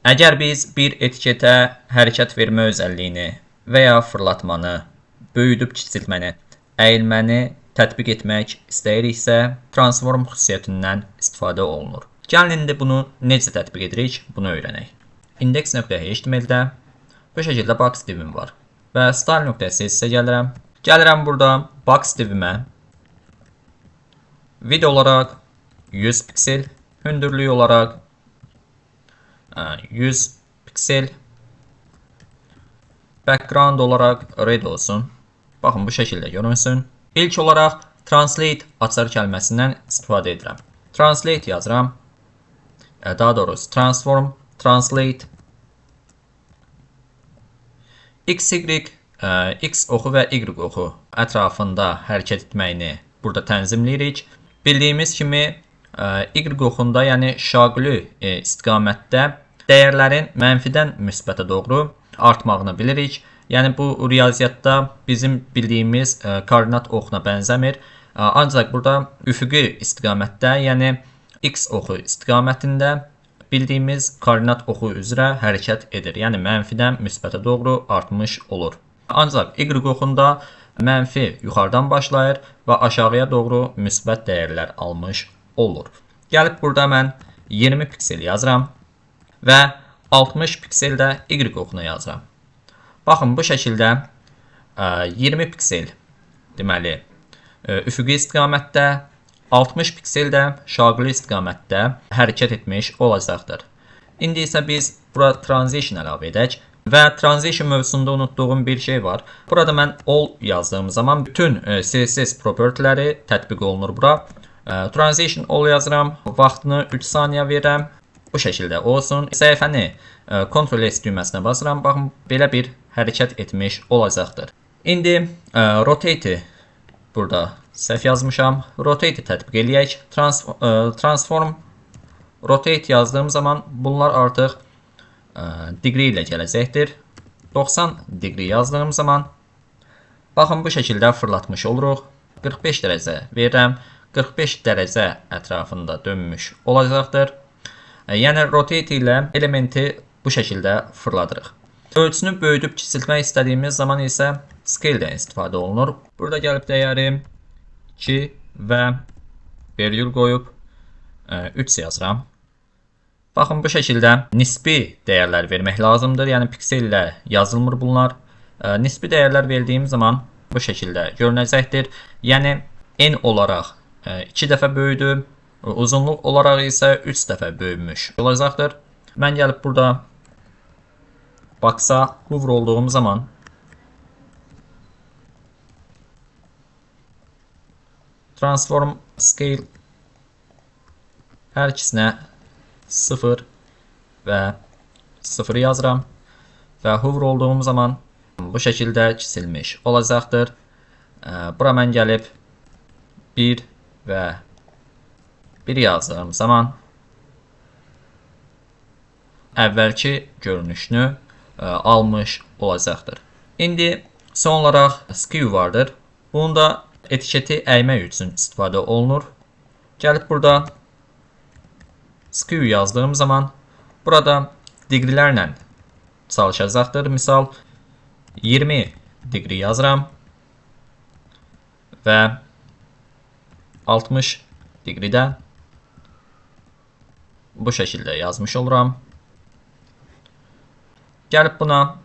Əgər biz bir etiketə hərəkət vermə özəlliyini və ya fırlatmanı, böyüdüb kiçiltməni, əyilməni tətbiq etmək istəyiriksə, transform xüsusiyyətindən istifadə olunur. Gəlin indi bunu necə tətbiq edirik, bunu öyrənək. Index.html-də bu şəkildə box divim var və style.css-ə gəlirəm. Gəlirəm burada box divimə width olaraq 100 piksel, hündürlüyü olaraq 100 piksel, background olaraq red olsun. Baxın, bu şəkildə görünsün. İlk olaraq translate açar kəlməsindən istifadə edirəm. Translate yazıram. Daha doğrusu transform, translate, x, y, x oxu və y oxu ətrafında hərəkət etməyini burada tənzimləyirik. Bildiyimiz kimi y oxunda, yəni şaquli istiqamətdə dəyərlərin mənfidən müsbətə doğru artmağını bilirik. Yəni bu riyaziyyatda bizim bildiyimiz koordinat oxuna bənzəmir. Ancaq burada üfüqi istiqamətdə, yəni x oxu istiqamətində bildiyimiz koordinat oxu üzrə hərəkət edir. Yəni mənfidən müsbətə doğru artmış olur. Ancaq y oxunda mənfi yuxarıdan başlayır və aşağıya doğru müsbət dəyərlər almış olur. Gəlib burada mən 20 piksel yazıram və 60 piksel də y oxuna yazıram. Baxın, bu şəkildə 20 piksel deməli üfüqi istiqamətdə, 60 piksel də şaquli istiqamətdə hərəkət etmiş olacaqdır. İndi isə biz bura transition əlavə edək və transition mövzusunda unutduğum bir şey var. Burada mən all yazdığım zaman bütün CSS propertiləri tətbiq olunur bura. Transition all yazıram, vaxtını 3 saniyə verirəm. Bu şəkildə olsun. Səhifəni Ctrl S düyməsinə basıram. Baxın, belə bir hərəkət etmiş olacaqdır. İndi rotate-i burada səhv yazmışam. Rotate-i tətbiq eləyək. Transform rotate yazdığım zaman bunlar artıq degree ilə gələcəkdir. 90 degree yazdığım zaman baxın, bu şəkildə fırlatmış oluruq. 45 dərəcə verirəm. 45 dərəcə ətrafında dönmüş olacaqdır. Yəni rotate ilə elementi bu şəkildə fırladırıq. Ölçüsünü böyüdüb kiçiltmək istədiyimiz zaman isə scale-dən istifadə olunur. Burada gəlib dəyərim 2 və vergül qoyub 3 yazıram. Baxın, bu şəkildə nisbi dəyərlər vermək lazımdır. Yəni piksel ilə yazılmır bunlar. Nisbi dəyərlər verdiyim zaman bu şəkildə görünəcəkdir. Yəni n olaraq 2 dəfə böyüdü. Uzunluq olaraq isə 3 dəfə böyümüş olacaqdır. Mən gəlib burada box-a hover olduğum zaman transform scale hər ikisinə 0 və 0 yazıram və hover olduğum zaman bu şəkildə kiçilmiş olacaqdır. Bura mən gəlib 1 və 1 yazdığım zaman əvvəlki görünüşünü almış olacaqdır. İndi son olaraq skew vardır. Bunu da etiketi əymək üçün istifadə olunur. Gəlib burada skew yazdığım zaman burada deqrilərlə çalışacaqdır. Misal 20 deqri yazıram və 60 deqridə bu şəkildə yazmış oluram. Gəlib buna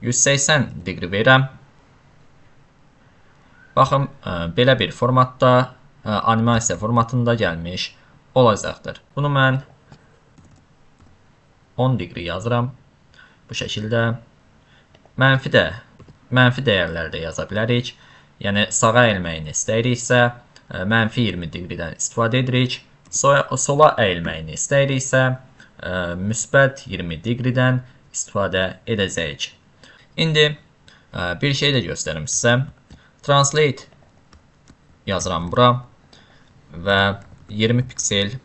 180 deqri verirəm. Baxın, belə bir formatda, animasiya formatında gəlmiş olacaqdır. Bunu mən 10 deqri yazıram. Bu şəkildə mənfi dəyərlər də yaza bilərik. Yəni sağa əyilməyini istəyiriksə, mənfi 20 deqridən istifadə edirik. Sola əyilməyini istəyiriksə, müsbət 20 deqridən istifadə edəcəyik. İndi bir şey də göstərim sizə. Translate yazıram bura və 20 piksel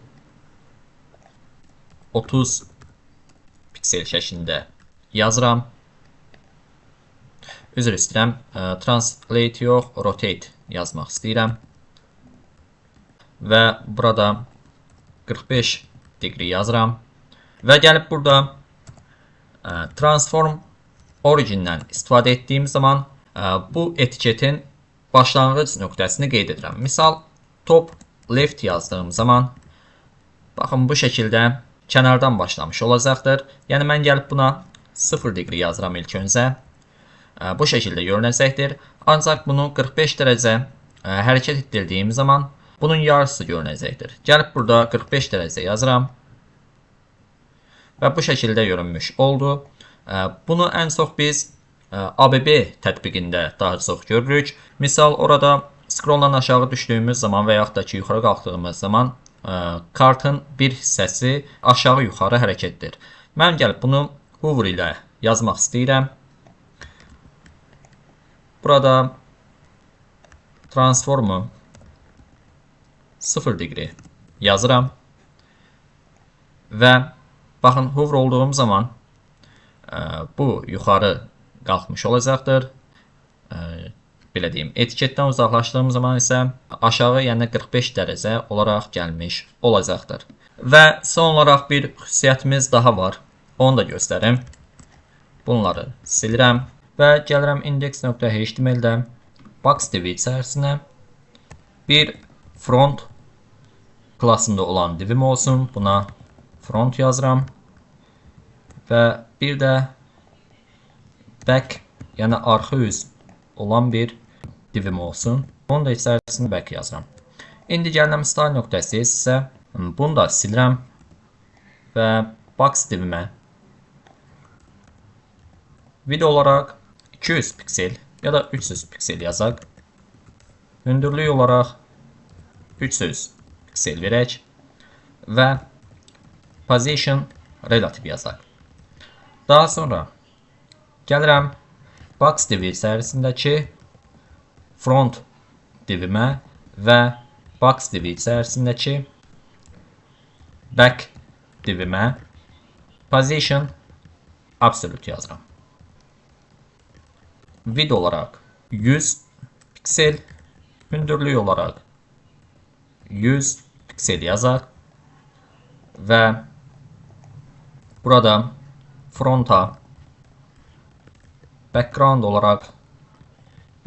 30 piksel şəklində yazıram. Üzr istəyirəm, translate yox, rotate yazmaq istəyirəm. Və burada 45 deqri yazıram. Və gəlib burada Transform Origin'dən istifadə etdiyim zaman bu etiketin başlanğıc nöqtəsini qeyd edirəm. Misal, top left yazdığım zaman, baxın bu şəkildə kənardan başlamış olacaqdır. Yəni, mən gəlib buna 0 degree yazıram ilk öncə. Bu şəkildə görünəcəkdir. Ancaq bunu 45 dərəcə hərəkət etdirdiyim zaman bunun yarısı görünəcəkdir. Gəlib burada 45 dərəcə yazıram və bu şəkildə görünmüş oldu. Bunu ən çox biz ABB tətbiqində daha çox görürük. Misal, orada scrolldan aşağı düşdüyümüz zaman və yaxud da ki, yuxarı qalxdığımız zaman kartın bir hissəsi aşağı-yuxarı hərəkət edir. Mən gəlib bunu hover ilə yazmaq istəyirəm. Burada transformu 0 degree yazıram və baxın, hover olduğum zaman bu yuxarı qalxmış olacaqdır. Belə deyim, etiketdən uzaqlaşdığım zaman isə aşağı, yəni 45 dərəcə olaraq gəlmiş olacaqdır. Və son olaraq bir xüsusiyyətimiz daha var. Onu da göstərim. Bunları silirəm və gəlirəm index.html-də box div içərisinə bir front klasında olan divim olsun. Buna front yazıram və bir də back, yəni arxa üz olan bir divim olsun. Onu da içərisində back yazıram. İndi gəlirəm style.css-ə. Bunu da silirəm və box divimə width olaraq 200 piksel ya da 300 piksel yazaq. Hündürlük olaraq 300 piksel verək və position relative yazaq. Daha sonra gəlirəm box divi içərisindəki front divimə və box divi içərisindəki back divimə position absolute yazıram. Width olaraq 100 piksel, hündürlük olaraq 100 piksel yazaq və burada fronta background olaraq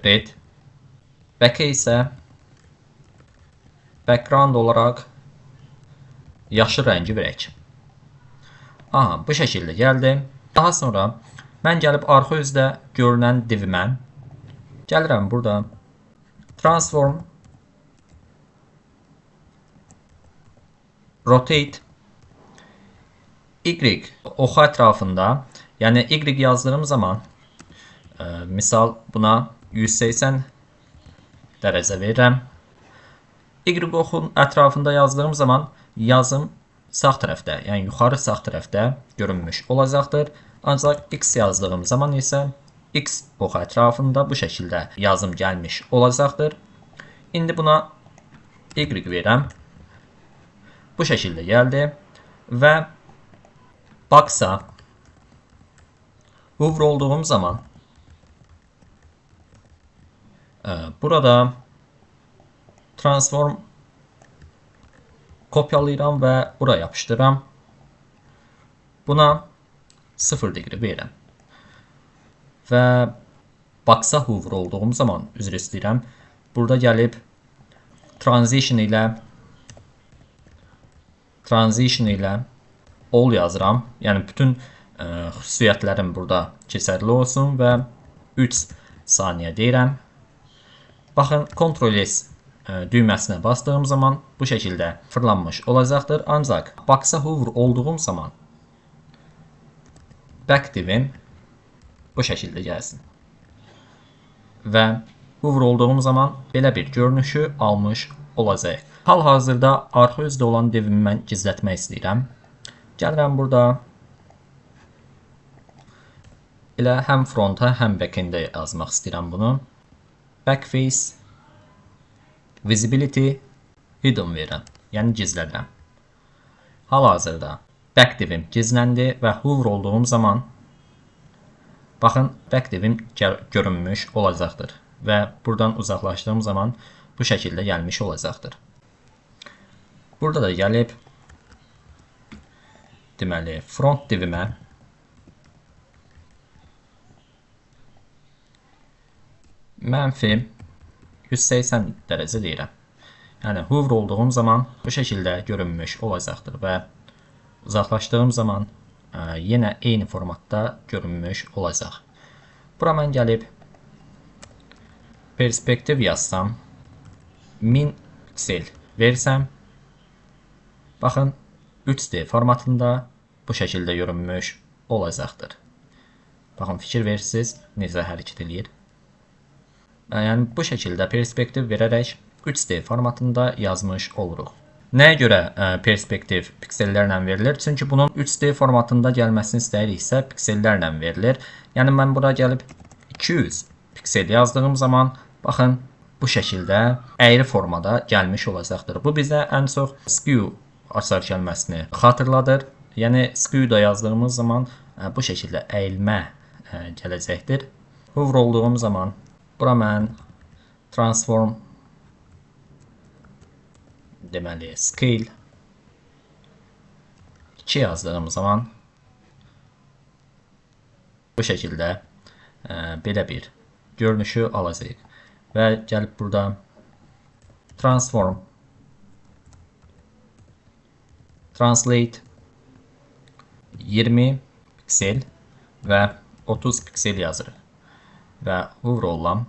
red, back'e isə background olaraq yaşıl rəngi verək. Aha, bu şəkildə gəldi. Daha sonra mən gəlib arxa üzdə görünən divimə gəlirəm burada transform rotate Y oxu ətrafında, yəni Y yazdığım zaman misal buna 180 dərəcə verirəm. Y oxun ətrafında yazdığım zaman yazım sağ tərəfdə, yəni yuxarı sağ tərəfdə görünmüş olacaqdır. Ancaq X yazdığım zaman isə X oxu ətrafında bu şəkildə yazım gəlmiş olacaqdır. İndi buna Y verirəm. Bu şəkildə gəldi və box-a hover olduğum zaman burada transform kopyalayıram və bura yapışdıram. Buna 0 degree verirəm. Və box-a hover olduğum zaman, üzr istəyirəm, burada gəlib transition ilə all yazıram. Yəni bütün xüsusiyyətlərim burada keçərli olsun və 3 saniyə deyirəm. Baxın, Ctrl S düyməsinə bastığım zaman bu şəkildə fırlanmış olacaqdır. Ancaq box-a hover olduğum zaman back divim bu şəkildə gəlsin. Və hover olduğum zaman belə bir görünüşü almış olacaq. Hal-hazırda arxa üzdə olan divimi mən gizlətmək istəyirəm. Gəlirəm burada elə həm fronta, həm back-endə yazmaq istəyirəm bunu. Backface visibility hidden verirəm, yəni gizlədirəm. Hal-hazırda back divim gizləndi və hover olduğum zaman baxın, back divim görünmüş olacaqdır və buradan uzaqlaşdığım zaman bu şəkildə gəlmiş olacaqdır. Burada da gəlib deməli, front divimə Mənfi 180 dərəcə deyirəm. Yəni, hover olduğum zaman bu şəkildə görünmüş olacaqdır və uzaqlaşdığım zaman yenə eyni formatda görünmüş olacaq. Bura mən gəlib perspektiv yazsam, 1000 piksel versəm, baxın, 3D formatında bu şəkildə görünmüş olacaqdır. Baxın, fikir verirsiniz, necə hərəkət eləyir. Yəni, bu şəkildə perspektiv verərək 3D formatında yazmış oluruq. Nəyə görə perspektiv piksellərlə verilir? Çünki bunun 3D formatında gəlməsini istəyiriksə, piksellərlə verilir. Yəni, mən bura gəlib 200 piksel yazdığım zaman, baxın, bu şəkildə əyri formada gəlmiş olacaqdır. Bu bizə ən çox skew açar kəlməsini xatırladır. Yəni, skew-da yazdığımız zaman bu şəkildə əyilmə gələcəkdir. Hover olduğum zaman bura mən transform deməli, scale 2 yazdığım zaman bu şəkildə belə bir görünüşü alacağıq. Və gəlib burada transform translate 20 piksel və 30 piksel yazırıq. Və hover oluram.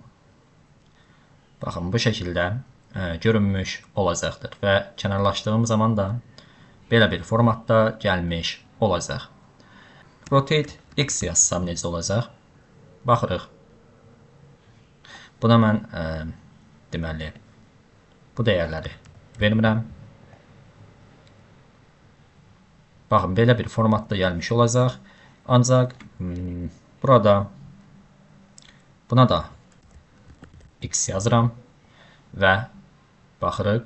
Baxın, bu şəkildə görünmüş olacaqdır və kənarlaşdığım zaman da belə bir formatda gəlmiş olacaq. Rotate X yazsam necə olacaq? Baxırıq. Buna mən deməli, bu dəyərləri vermirəm. Baxın, belə bir formatda gəlmiş olacaq. Ancaq burada buna da X yazıram və baxırıq.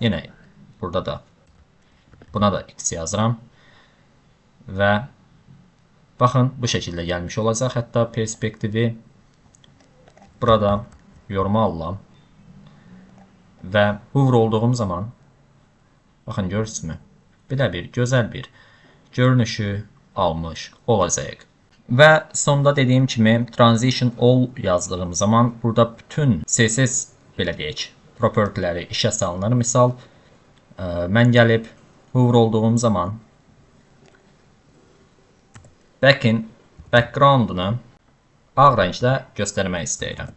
Yenə burada da buna da X yazıram və baxın, bu şəkildə gəlmiş olacaq. Hətta perspektivi burada yoruma alıram və hover olduğum zaman baxın, görürsünüzmü? Belə bir gözəl bir görünüşü almış olacaq. Və sonda dediyim kimi transition all yazdığım zaman burada bütün CSS belə deyək, propertiləri işə salınır. Misal, mən gəlib hover olduğum zaman back'in background'unu ağ rəngdə göstərmək istəyirəm.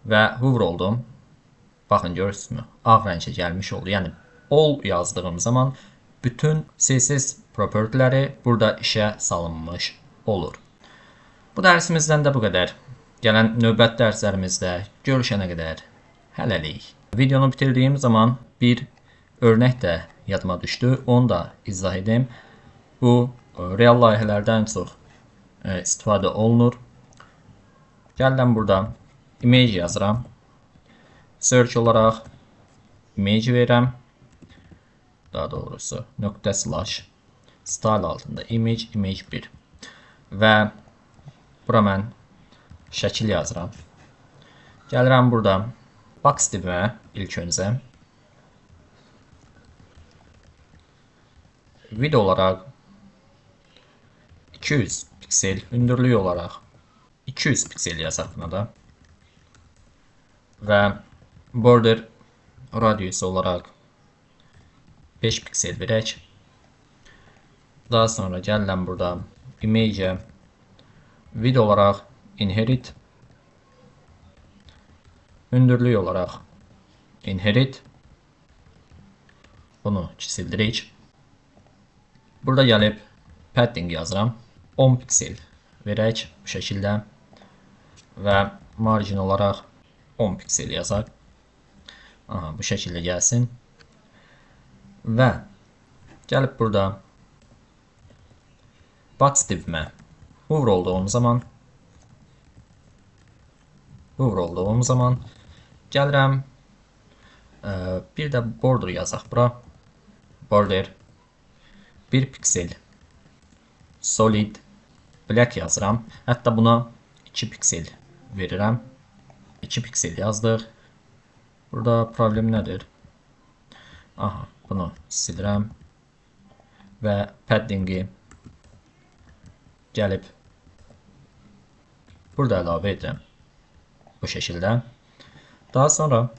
Və hover oldum. Baxın, görürsünüzmü? Ağ rəngə gəlmiş oldu. Yəni, all yazdığım zaman bütün CSS propertiləri burada işə salınmış olur. Bu dərsimizdən də bu qədər. Gələn növbət dərslərimizdə görüşənə qədər hələlik. Videonu bitirdiyim zaman bir örnək də yadıma düşdü. Onu da izah edim. Bu, real layihələrdən çox istifadə olunur. Gəldim burada image yazıram. Search olaraq image verirəm. Daha doğrusu nöqtə slash style altında image, image 1. Və bura mən şəkil yazıram. Gəlirəm burada box divimə ilk öncə. Video olaraq 200 piksel, hündürlüyü olaraq 200 piksel yazaq buna da. Və border radiusu olaraq 5 piksel verək. Daha sonra gəlirəm burada image-ə video olaraq inherit, hündürlüyü olaraq inherit, bunu kiçildirik. Burada gəlib padding yazıram. 10 piksel verək bu şəkildə və margin olaraq 10 piksel yazaq. Aha, bu şəkildə gəlsin. Və gəlib burada box divimə hover olduğum zaman gəlirəm, bir də border yazaq bura. Border 1 piksel solid black yazıram. Hətta buna 2 piksel verirəm. 2 piksel yazdıq. Burada problem nədir? Aha, bunu silirəm və paddingi gəlib Burada əlavə edirəm. Bu şəkildə. Daha sonra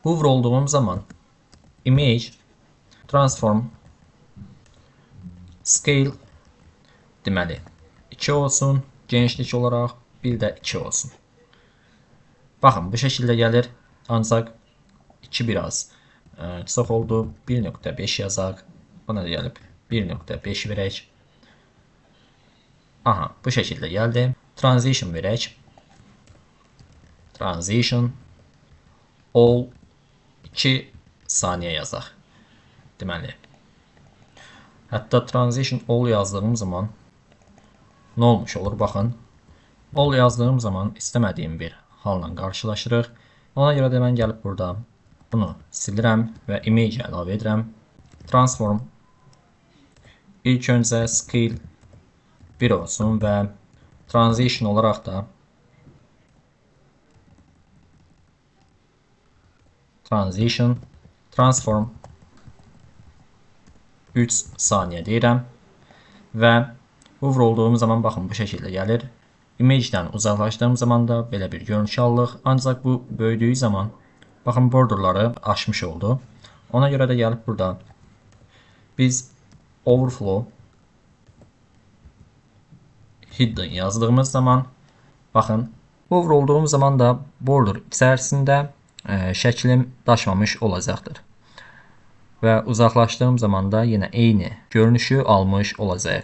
hover olduğum zaman image transform scale deməli 2 olsun, genişlik olaraq bir də 2 olsun. Baxın, bu şəkildə gəlir. Ancaq 2 biraz çox oldu. 1.5 yazaq. Buna da gəlib 1.5 verək. Aha, bu şəkildə gəldi. Transition verək. Transition all 2 saniyə yazaq. Deməli, hətta transition all yazdığım zaman nə olmuş olur? Baxın, all yazdığım zaman istəmədiyim bir halla qarşılaşırıq. Ona görə də mən gəlib burada bunu silirəm və image əlavə edirəm. Transform ilk öncə scale 1 olsun və transition olaraq da transition transform 3 saniyə deyirəm və hover olduğum zaman baxın bu şəkildə gəlir. Image-dən uzaqlaşdığım zaman da belə bir görünüş alırıq. Ancaq bu böyüdüyü zaman baxın borderları aşmış oldu. Ona görə də gəlib burada biz overflow hidden yazdığımız zaman baxın hover olduğum zaman da border içərisində şəklim daşmamış olacaqdır. Və uzaqlaşdığım zaman da yenə eyni görünüşü almış olacaq.